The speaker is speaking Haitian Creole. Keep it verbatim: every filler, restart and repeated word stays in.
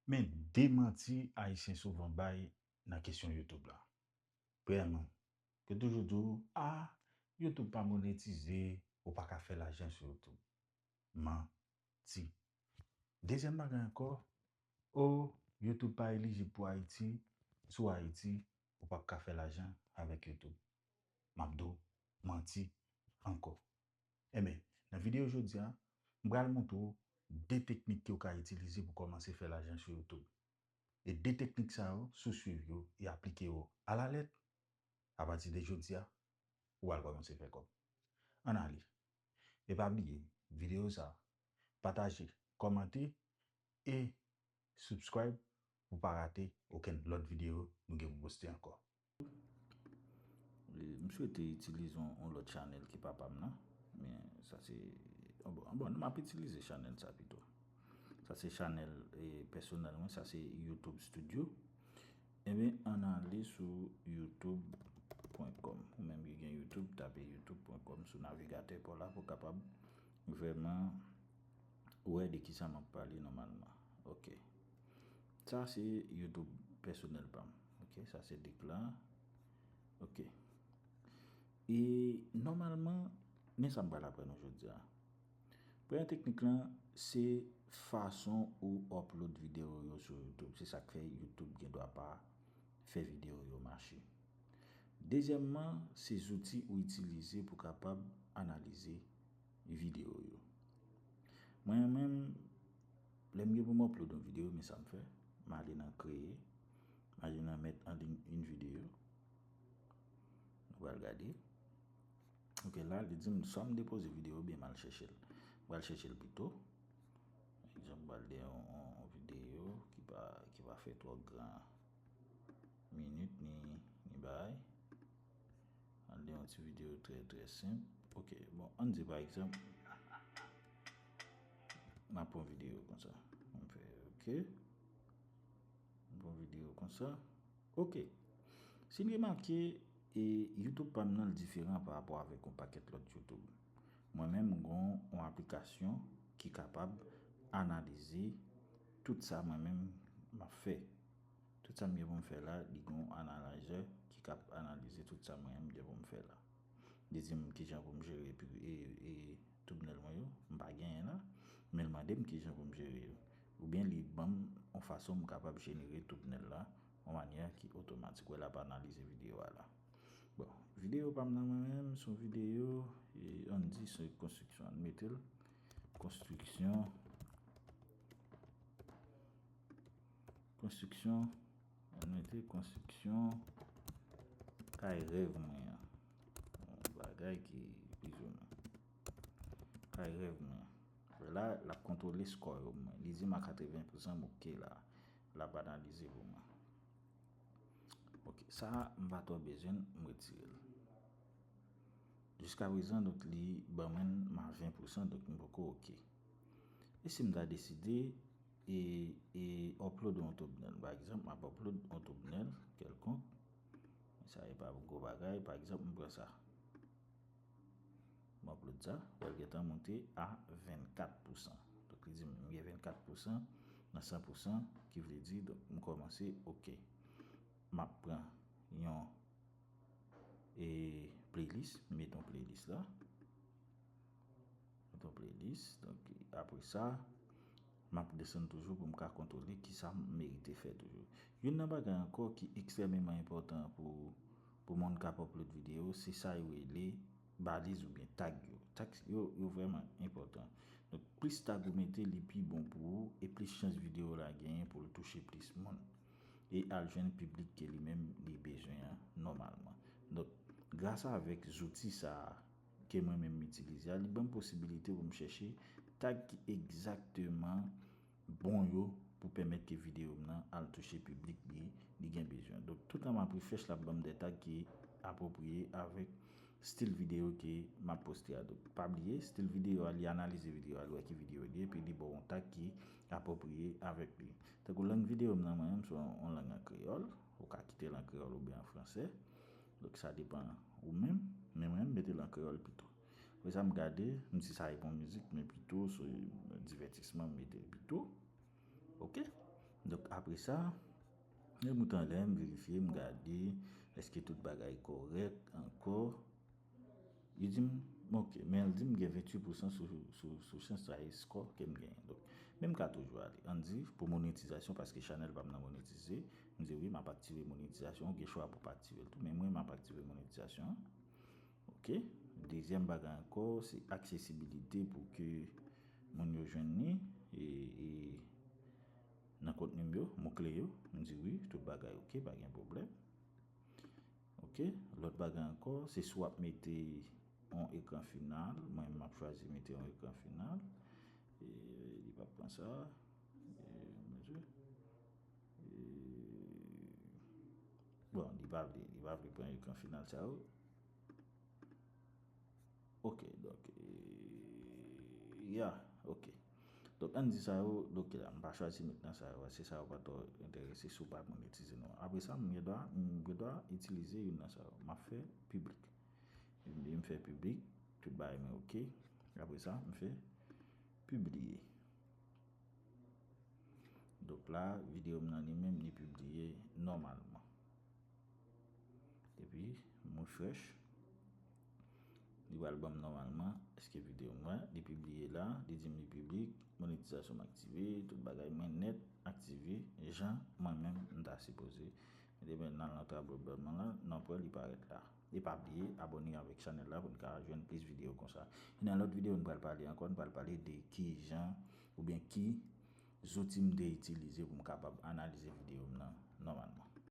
Men de manti Ayisyen souvan bay nan kesyon YouTube la. Premyèman, yo toujou di w, a, YouTube pa monetize, ou pa ka fè lajan sou YouTube. Manti. Dezyèm bagay ankò, o, YouTube pa elijib pou Ayiti, si w Ayiti, ou p ap ka fè lajan avèk YouTube. M ap di w manti ankò. Enben, nan videyo jodi a, m pral montre w de teknik ke w ka itilize pou kòmanse fè lajan sou YouTube. E de teknik sa yo, si w swiv yo e aplike yo alalèt, apati de jodi a, ou pral kòmanse fè kòb. Ann ale. E pa bliye, videyo sa, pataje, kòmante e subscribe pou pa rate okenn lòt videyo nou gen pou poste ankò. E, m swete itilize yon, yon lòt chanèl ki pa pa m nan. Men sa se, oh, bon, bon, m ap itilize chanèl sa pito. Sa se chanèl, e, pèsonèl mwen, sa se YouTube Studio. Enben, ann ale sou youtube pwen kòm. Ou menm ki gen YouTube, tape youtube pwen kòm sou navigatè pa w la pou w kapab vrèman wè de kisa m ap pale nòmalman. Ok. Sa se YouTube pèsonèl pa m. Ok, sa se lik la. Ok. E nòmalman, men sa m pral aprann nou jodi a. Premye teknik lan, se fason ou upload videyo yo sou YouTube. Se sa k fè YouTube gen dwa pa fè videyo yo mache. Dezyèmman, se zouti ou itilize pou kapab analize videyo yo. Mwen menm, lè m gen pou m upload yon videyo, men sa m fè, m ale nan kreye, m ale nan met an liy yon videyo. Nou pral gade. Ok, la, li di m swa m depoze videyo oubyen m al chèche l. M pral chèche l pito. Pa egzanp, m pral de yon, yon, yon videyo ki pa, ki pa fè twò gran minit ni, ni bagay. Al de yon ti videyo trè, trè senp. Ok, bon, ann di pa egzanp, m ap pran videyo konsa. M fè ok. M pran videyo konsa. Ok. Si n remake, e, YouTube pa m nan l diferan pa rapò avèk yon pakèt lòt YouTube. Mwen menm, m gon yon aplikasyon ki kapab analize tout sa mwen menm m ap fè. Tout sa m gen pou m fè la, li gon analyzer ki k ap analize tout sa mwen menm m gen pou m fè la. Li di m kijan pou m jere pi, e, e, thumbnail mwen yo, m pa genyen la, men l mande m kijan pou m jere yo. Oubyen li ban m yon fason m kapab jenere thumbnail la, yon manyè ki otomatik. Wè l ap analize videyo a la. Bon, videyo pa m nan mwen menm, se yon videyo, e, ann di se konstriksyon, ann mete l. Konstriksyon. Konstriksyon. Ann mete konstriksyon kay rèv mwen an. Yon bagay ki plizoumwen. Kay rèv mwen an. La, l ap kontwole score yo pou mwen. Li di m a katreven pousan m ok la. L ap analize pou mwen. Ok, sa a, m pa twò bezwen l, m retire l. Jiskaprezan, donk, li ban mwen m a ven pousan, donk, m poko ok. E si m ta deside, e, e upload yon thumbnail, pa egzanp, m ap upload yon thumbnail kèlkonk, sa e pa gwo bagay, pa egzanp, m pran sa. M upload sa, w ap gentan monte a vennkat pousan. Donk, li di m, m gen vennkat pousan nan san pousan, ki vle di, donk, m kòmanse, ok. M ap pran yon, e, playlist, m met yon playlist la. Met yon playlist. Donk, apre sa, m ap desann toujou pou m ka kontwole kisa m merite fè toujou. Youn nan bagay ankò ki ekstrèmeman enpòtan pou, pou moun k ap upload videyo, se sa yo rele baliz oubyen tag yo. Tag yo, yo vrèman enpòtan. Donk, plis tag ou mete, li pi bon pou ou, e plis chans videyo w la genyen pou l touche plis moun. E al jwenn piblik ke li menm li bezwen an nòmalman. Donk, gras avèk zouti sa a ke mwen menm m itilize a, li ban m posibilite pou m chèche tag ki egzakteman bon yo pou pèmèt ke videyo m nan al touche piblik li, li gen bezwen. Donk, toutan m ap refresh, l ap ban m de tag ki apwopriye avèk stil videyo ke m ap poste a. Donk, pa bliye, stil videyo a, li analize videyo a, li wè ki videyo li ye, epi li ba w yon tag ki apwopriye avèk li. Tankou lang videyo m nan, mwen menm, se yon, yon lang an kreyòl. Ou ka kite l an kreyòl oubyen an fransè. Donk, sa depann ou menm. Men mwen, m mete l an kreyòl pito. Apre sa, m gade, m si sa e bon mizik, men pito, se divètisman, m mete l pito. Ok? Donk, E sa, lè m moute anlè, m verifye, m gade, èske tout bagay kòrèk ankò. Li di m, ok, men l di m gen venntuit pousan sou, sou, sou chans sa e skò ke m genyen. Donk, men m ka toujou ale. Ann di, pou monetizasyon, paske chanèl pa m nan monetize, m di wi, m ap aktive monetizasyon, ou gen chwa pou pa aktive l tou, men mwen, m ap aktive monetizasyon an. Ok. Dezyèm bagay ankò, se aksesibilite pou ke moun yo jwenn li. E, e nan kontni m yo, mo kle yo, m di wi, tout bagay ok, pa gen pwoblèm. Ok. Lòt bagay ankò, se si w ap mete yon ekran final. Mwen, m ap chwazi mete yon ekran final. E li p ap pran sa. E, mesye. E, bon, li pa vle, li pa vle pran ekran final sa yo. Ok, donk, e, ya, ok. Donk, ann di sa yo, donk la, m pa chwazi met nan sa yo, se sa yo pa twò enterese si w pa monetize non. Apre sa, m gen dwa, m gen dwa itilize youn nan sa yo. M ap fè piblik. M fè piblik, tout bagay mwen ok. Apre sa, m fè pibliye. Donk la, videyo m nan li menm, li pibliye nòmalman. Epi, m refresh. Li pral ban m nòmalman, èske videyo m wè, li pibliye la, li di m li piblik, monetizasyon m aktive, tout bagay mwen nèt aktive, jan mwen menm m ta sipoze. Mete men nan lòt tablo blan mwen la, n ap wè li parèt la. E pa bliye abòne avèk chanèl la pou n ka jwenn plis videyo konsa. E nan lòt videyo, n pral pale ankò, n pral pale de kijan oubyen ki zouti m te itilize pou m kapab analize videyo m nan nòmalman.